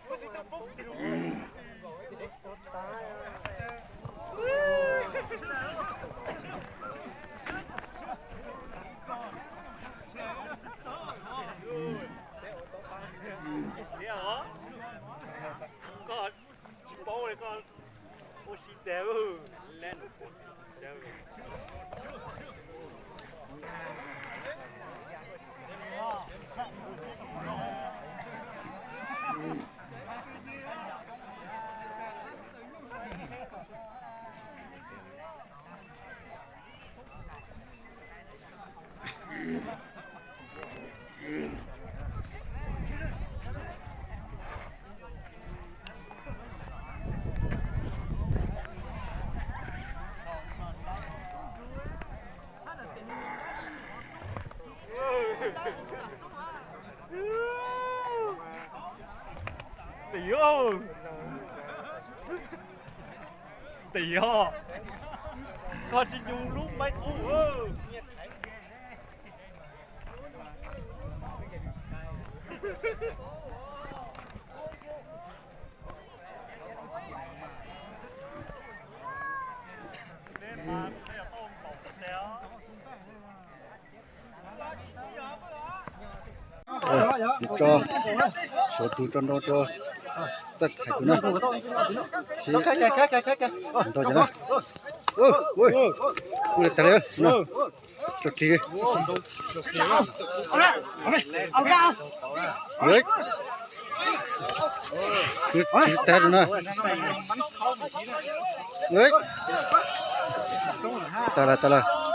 Koj tsis paub li, koj ua si tas. Tiag, tiag, koj tsis nyoog lub maib qub. Tso, suav tug tso nrau rau txaj hais tus no. Nrau ces na. Kuj tag li no. Tso ris. Kuj tag li no. Tag lawm, tag lawm.